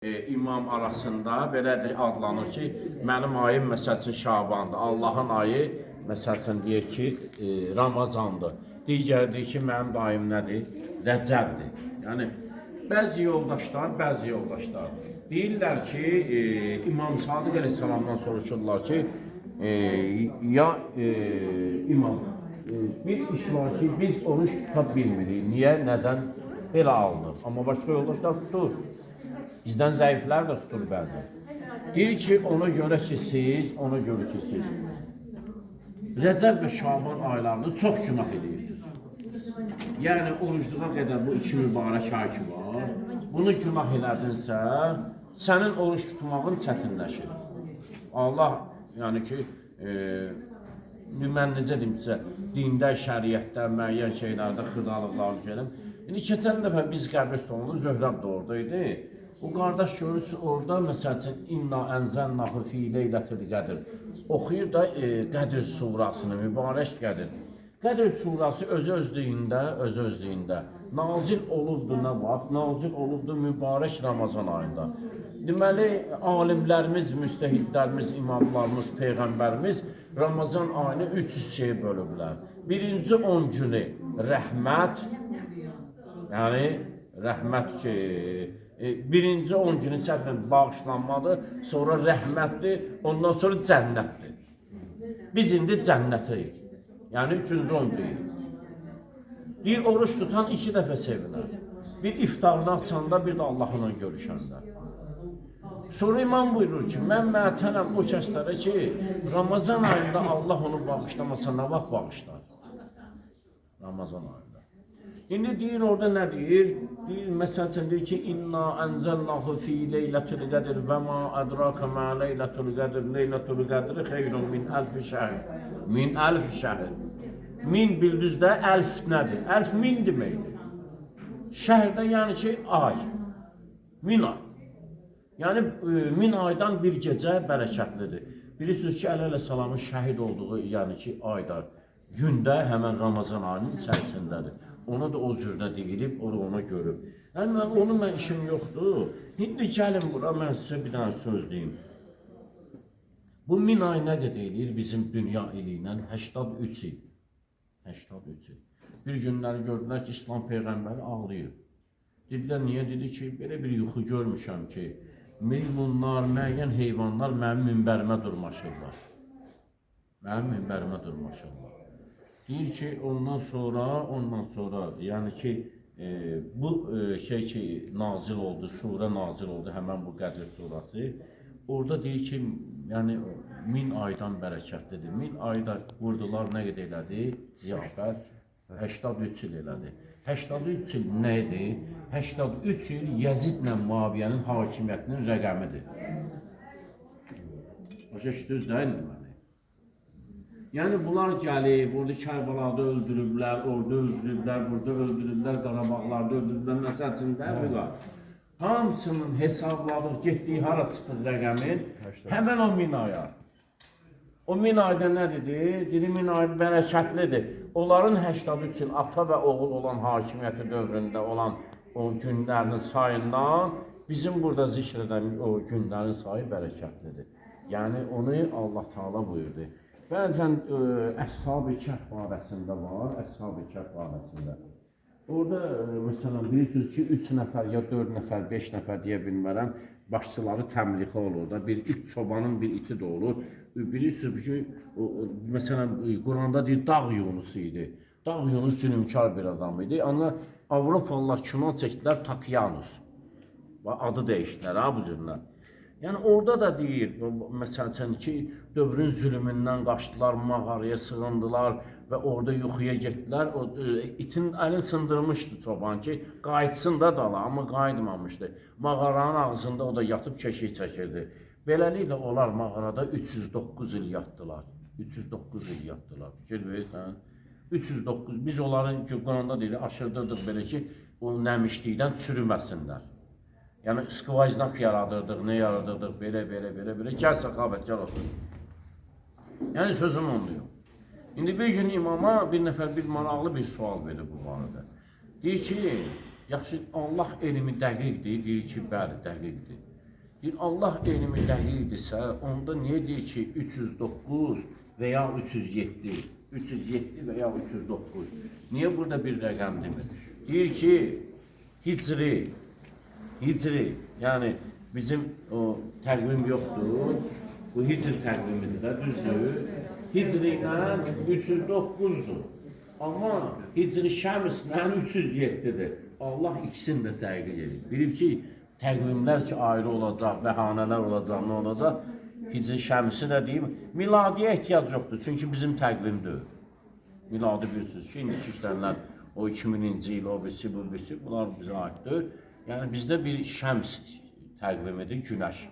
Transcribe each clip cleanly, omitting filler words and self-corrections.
İmam arasında belə də adlanır ki, mənim ayım məsəl üçün Şabandır, Allahın ayı məsəl üçün deyir ki, Ramazandır. Digəri deyir ki, mənim də ayım nədir? Rəcəbdir. Yəni bəzi yoldaşlar deyirlər ki, İmam Sadiq əleyhissalamdan soruşurlar ki, ya imam, bir iş var ki, biz oruç tuta bilmirik. Niyə, nədən belə alınır? Amma başqa yoldaşlar tutur. Bizdən zəiflər də tutur bəzən. Deyir ki, ona görə ki siz, Rəcəb və Şaban aylarında çox günah edirsiniz. Yəni orucluğa qədər bu iki mübarək ay ki var, bunu günah elədinsə, sənin oruç tutmağın çətinləşir. Allah, yəni ki, mən necə deyim sizə, dində, şəriətdə, müəyyən şeylərdə xırdalıqlar gəlin. İndi keçən dəfə biz qəbirstanlıqda Zöhrəb də orada idi. O qardaş görürsün orada məsəl üçün İnna ənzəlnahu fi leylətil qədr. Oxuyur da Qədr surasını, mübarək Qədr. Qədr surası özü özlüyündə nazil olubdu nə vaxt? Nazil olubdu mübarək Ramazan ayında. Deməli alimlərimiz, müstəhidlərimiz, imamlarımız, peyğəmbərimiz Ramazan ayını üç hissəyə bölüblər. Birinci 10 günü rəhmət, yəni rəhmət ki, birinci 10 günü çətin bağışlanmadır, sonra rəhmətdir, ondan sonra cənnətdir. Biz indi cənnətəyik. Yəni üçüncü 10 deyil. Bir oruç tutan iki dəfə sevinər. Bir iftarını açanda, bir də Allahla görüşəndə. Sonra imam buyurur ki, mən mətənəm o kəslərə ki, Ramazan ayında Allah onu bağışlamasa nə vaxt bağışlar? Ramazan ayında. İndi deyir orada nə deyir? Deyir, məsəl üçün deyir ki, İnna ənzəlnahu fi leylətul qədr və ma ədraka ma leylətul qədr, leylətul qədri xeyrun min əlfi şəhr. Min əlfi şəhr. Min bildizdə əlf nədir? Əlf min deməkdir. Şəhərdə yəni ki, ay. Min ay. Yəni min aydan bir gecə bərəkətlidir. Bilirsiniz ki, Əli əleyhissalamın şəhid olduğu, yəni ki, ayda, gündə həmən Ramazan ayının içərisindədir. Ona da o cürdə deyilib, o da ona görüb. Yəni mən onun mən işim yoxdur. İndi gəlin bura, mən sizə bir dənə söz deyim. Bu min ay nə qədər eləyir bizim dünya ili ilə? 83 il. 83 il. Bir günləri gördülər ki, İslam peyğəmbəri ağlayır. Dedilər, niyə? Dedi ki, belə bir yuxu görmüşəm ki, meymunlar, müəyyən heyvanlar mənim minbərimə durmaşırlar. Mənim minbərimə durmaşırlar. Deyir ki, ondan sonra, yəni ki, bu şey ki, nazil oldu, surə nazil oldu, həmən bu Qədr surası. Orada deyir ki, yəni min aydan bərəkətlidir. Min ayda vurdular, nə qədər elədi? Ziyafət 83 il elədi. 83 il nə idi? 83 il Yəzidlə Muaviyyənin hakimiyyətinin rəqəmidir. Başa düşdünüz də indi məni? Yəni bunlar gəlib, orada Kərbalada öldürüblər, orada öldürüblər, burada öldürüblər, Qarabağlarda öldürüblər, məsəl üçün də bu. Hamısının hesabladıq, getdiyi hara çıxır rəqəmin? Həmən o min aya. O min ayda nə dedi? Dedi, min ay bərəkətlidir. Onların 83 il ata və oğul olan hakimiyyəti dövründə olan o günlərinin sayından bizim burada zikr edən o günlərin sayı bərəkətlidir. Yəni onu Allah Taala buyurdu. Bəzən Əshab-ı Kəhf barəsində var, Əshab-ı Kəhf barəsində. Orada məsələn bilirsiniz ki, 3 nəfər ya 4 nəfər, 5 nəfər deyə bilmərəm, başçıları təmlixə olur da, bir it çobanın bir iti də olur. Bilirsiniz ki, məsələn Quranda deyir dağ Yunusu idi. Dağ Yunus zülmkar bir adam idi. Amma Avropalılar kino çəkdilər Takyanus. Adı dəyişdilər ha bu cürlər. Yəni orada da deyir, məsəl üçün ki, dövrün zülmündən qaçdılar, mağaraya sığındılar və orada yuxuya getdilər. O itin əlini sındırmışdı çoban ki, qayıtsın da dala, amma qayıtmamışdı. Mağaranın ağzında o da yatıb keşik çəkirdi. Beləliklə onlar mağarada 309 il yatdılar. 309 il yatdılar. Fikir verirsən? 309. Biz onların ki, Quranda deyir, aşırdırdıq belə ki, o nəmişlikdən çürüməsinlər. Yəni skvajnak yaradırdıq, nə yaradırdıq, belə, belə, belə, belə. Gəl Səxavət, gəl otur. Yəni sözüm onluyum. İndi bir gün imama bir nəfər bir maraqlı bir sual verir bu barədə. Deyir ki, yaxşı Allah elmi dəqiqdir, deyir ki, bəli, dəqiqdir. Deyir, Allah elmi dəqiqdirsə, onda niyə deyir ki, 309 və ya 307? 307 və ya 309. Niyə burada bir rəqəm demir? Deyir ki, hicri, hicri, yəni bizim o təqvim yoxdur. Bu hicr təqvimidir də, düzdür? Hicri ilə 309-dur. Amma hicri şəmslə 307-dir. Allah ikisini də dəqiq edir. Bilib ki, təqvimlər ki ayrı olacaq, bəhanələr olacaq, nə olacaq? Hicri şəmsi də deyim, miladiyə ehtiyac yoxdur, çünki bizim təqvimdir. Miladi bilirsiniz ki, indiki işlənlər o 2000-ci il, o birisi, bu birisi, bunlar bizə aid deyil. Yəni bizdə bir şəms təqvimidir, günəş.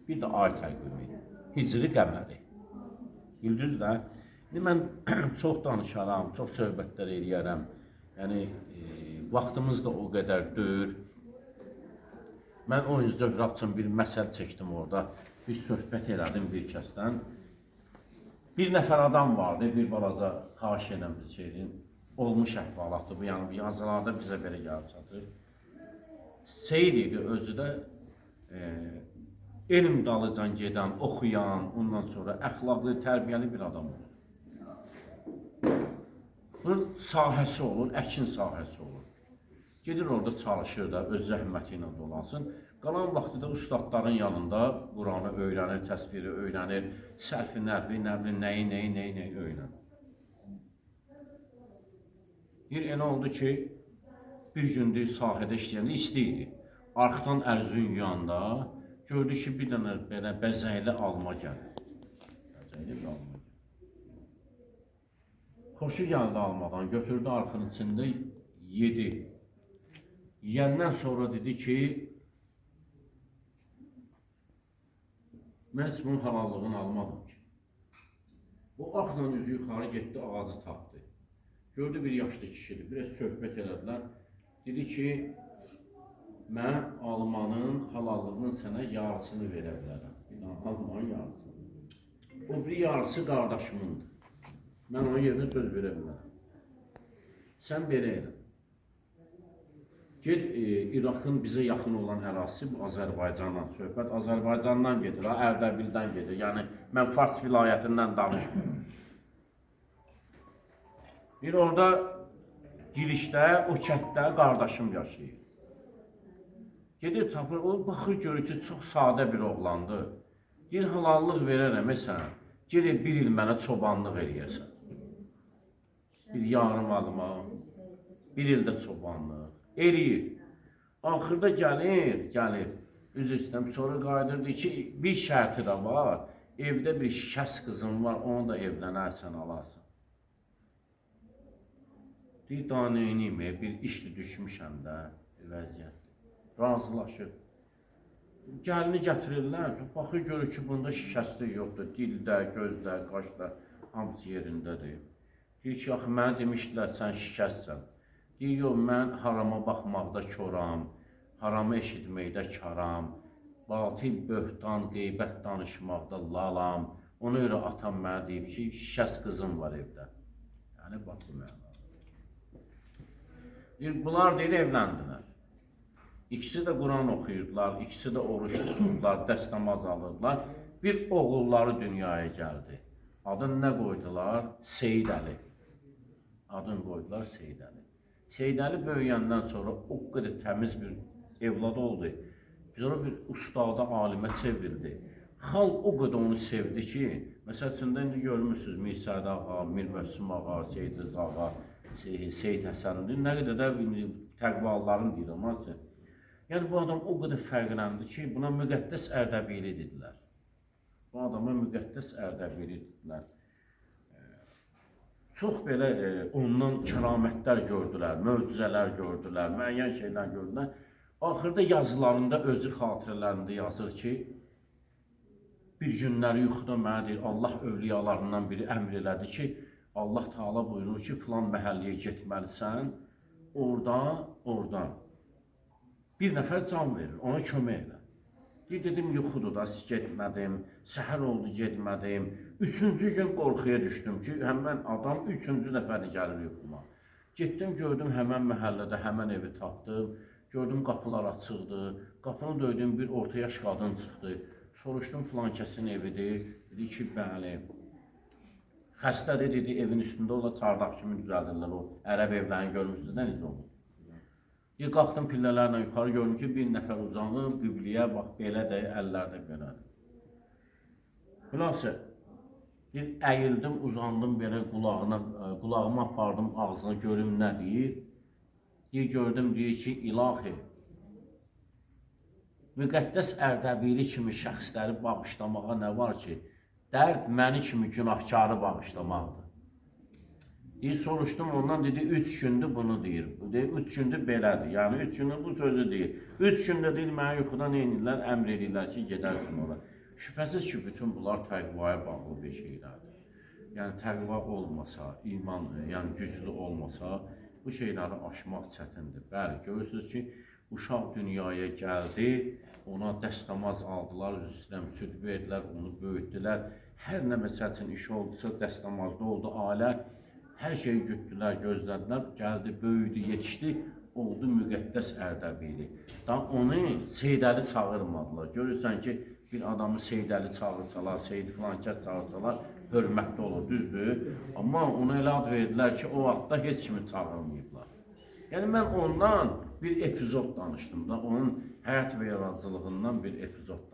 Bir də ay təqvimi, hicri qəməri. Bildiniz də? İndi mən çox danışaram, çox söhbətlər eləyərəm. Yəni vaxtımız da o qədər deyil. Mən o Zöhrab üçün bir məsəl çəkdim orada. Bir söhbət elədim bir kəsdən. Bir nəfər adam vardı, bir balaca xahiş edən bir şeydir. Olmuş əhvalatı bu, yəni bu yazılarda bizə belə gəlib çatır. Seyid idi özü də elm dalıcan gedən, oxuyan, ondan sonra əxlaqlı, tərbiyəli bir adam olur. Bunun sahəsi olur, əkin sahəsi olur. Gedir orada çalışır da, öz zəhməti ilə dolansın. Qalan vaxtı da ustadların yanında Quranı öyrənir, təsviri öyrənir, sərfi, nərfi, nə bilim, nəyi, nəyi, nəyi, nəyi öyrənir. Bir elə oldu ki, bir gündür sahədə işləyəndə isti idi. Arxdan ərzün yuyanda gördü ki, bir dənə belə bəzəkli alma gəlir. Bəzəkli bir alma gəlir. Xoşu gəldi almadan, götürdü arxın içində yedi. Yiyəndən sonra dedi ki, mən heç bunun halallığını almadım ki. O axla üzü yuxarı getdi, ağacı tapdı. Gördü bir yaşlı kişidir, biraz söhbət elədilər. Dedi ki, mən almanın halallığının sənə yarısını verə bilərəm. Bir dənə almanın yarısını. O bir yarısı qardaşımındır. Mən onun yerinə söz verə bilərəm. Sən belə elə. Get İraqın bizə yaxın olan ərazisi bu Azərbaycandan söhbət Azərbaycandan gedir, ha, Ərdəbildən gedir. Yəni mən Fars vilayətindən danışmıram. Bir orada girişdə, o kənddə qardaşım yaşayır. Gedir tapır, o baxır görür ki, çox sadə bir oğlandır. Deyir, halallıq verərəm sənə. Gedir bir il mənə çobanlıq eləyəsən. Bir yarım alma, bir ildə çobanlıq. Eləyir. Axırda gəlir, gəlir. Üzr istəyirəm, sonra qayıdırdı ki, bir şərti də var. Evdə bir şikəst qızım var, onu da evlənərsən, alarsan. Deyir, daha neyniyim, bir işlə düşmüşəm də, bir vəziyyətdir. Razılaşır. Gəlini gətirirlər, baxır görür ki, bunda şikəstlik yoxdur. Dildə, gözdə, qaşda, hamısı yerindədir. Deyir ki, axı mənə demişdilər, sən şikəstsən. Deyir, yox, mən harama baxmaqda koram, haramı eşitməkdə karam, batil, böhtan, qeybət danışmaqda lalam. Ona görə atam mənə deyib ki, şikəst qızım var evdə. Yəni, bax bu mənada. Deyir, bunlar deyir, evləndilər. İkisi də Quran oxuyurdular, ikisi də oruç tuturdular, dəstəmaz alırdılar. Bir oğulları dünyaya gəldi. Adını nə qoydular? Seyid Əli. Adını qoydular Seyid Əli. Seyid Əli böyüyəndən sonra o qədər təmiz bir evlad oldu. Sonra bir ustada, alimə çevrildi. Xalq o qədər onu sevdi ki, məsəl üçün də indi görmürsünüz Mir Səid ağa, Mir Möhsüm ağa, Seyid Rıza ağa, Seyid Həsənli, nə qədər də təqvalıların deyirəm, ha. Yəni bu adam o qədər fərqləndi ki, buna müqəddəs Ərdəbili dedilər. Bu adama müqəddəs Ərdəbili dedilər. Çox belə ondan kəramətlər gördülər, möcüzələr gördülər, müəyyən şeylər gördülər. Axırda yazılarında, özü xatirələrində yazır ki, bir günləri yuxuda mənə deyir, Allah övliyalarından biri əmr elədi ki, Allah Teala buyurur ki, filan məhəlləyə getməlisən, oradan bir nəfər can verir, ona kömək elə. Deyir, dedim, yuxudur da, getmədim, səhər oldu, getmədim. Üçüncü gün qorxuya düşdüm ki, həmən adam üçüncü dəfədir gəlir yuxuma. Getdim, gördüm, həmən məhəllədə, həmən evi tapdım. Gördüm qapılar açıqdı. Qapını döydüm, bir orta yaş qadın çıxdı. Soruşdum filankəsin evidir. Dedi ki, bəli. Xəstədir dedi, evin üstündə o da çardaq kimi düzəldirlər o. Ərəb evlərini görmüsünüz də necə olur. Bir qalxdım pillələrlə yuxarı gördüm ki, bir nəfər uzanıb qibləyə bax belə də əllərdə belədir. Xülasə bir əyildim, uzandım belə qulağına, qulağımı apardım ağzına görüm nə deyir. Bir gördüm deyir ki, ilahi müqəddəs Ərdəbili kimi şəxsləri bağışlamağa nə var ki, dərd məni kimi günahkarı bağışlamaqdır. Deyir, soruşdum ondan, dedi, 3 gündür bunu deyir. Deyir, 3 gündür belədir. Yəni, 3 gündür bu sözü deyir. 3 gündə deyir, mənə yuxuda nə edirlər? Əmr edirlər ki, gedərsin ora. Şübhəsiz ki, bütün bunlar təqvaya bağlı bir şeylərdir. Yəni, təqva olmasa, iman, yəni güclü olmasa, bu şeyləri aşmaq çətindir. Bəli, görürsünüz ki, uşaq dünyaya gəldi, ona dəstəmaz aldılar, üzr istəyirəm, süd verdilər, onu böyütdülər. Hər nə məsəl üçün iş oldusa, dəstəmazda oldu ailə. Hər şeyi gütdülər, gözlədilər, gəldi, böyüdü, yetişdi, oldu müqəddəs Ərdəbili. Da onu Seyid Əli çağırmadılar. Görürsən ki, bir adamı Seyid Əli çağırsalar, Seyid filan kəs çağırsalar, hörmətli olur, düzdür? Amma ona elə ad verdilər ki, o adda heç kimi çağırmayıblar. Yəni mən ondan bir epizod danışdım da, onun həyat və yaradıcılığından bir epizod danışdım.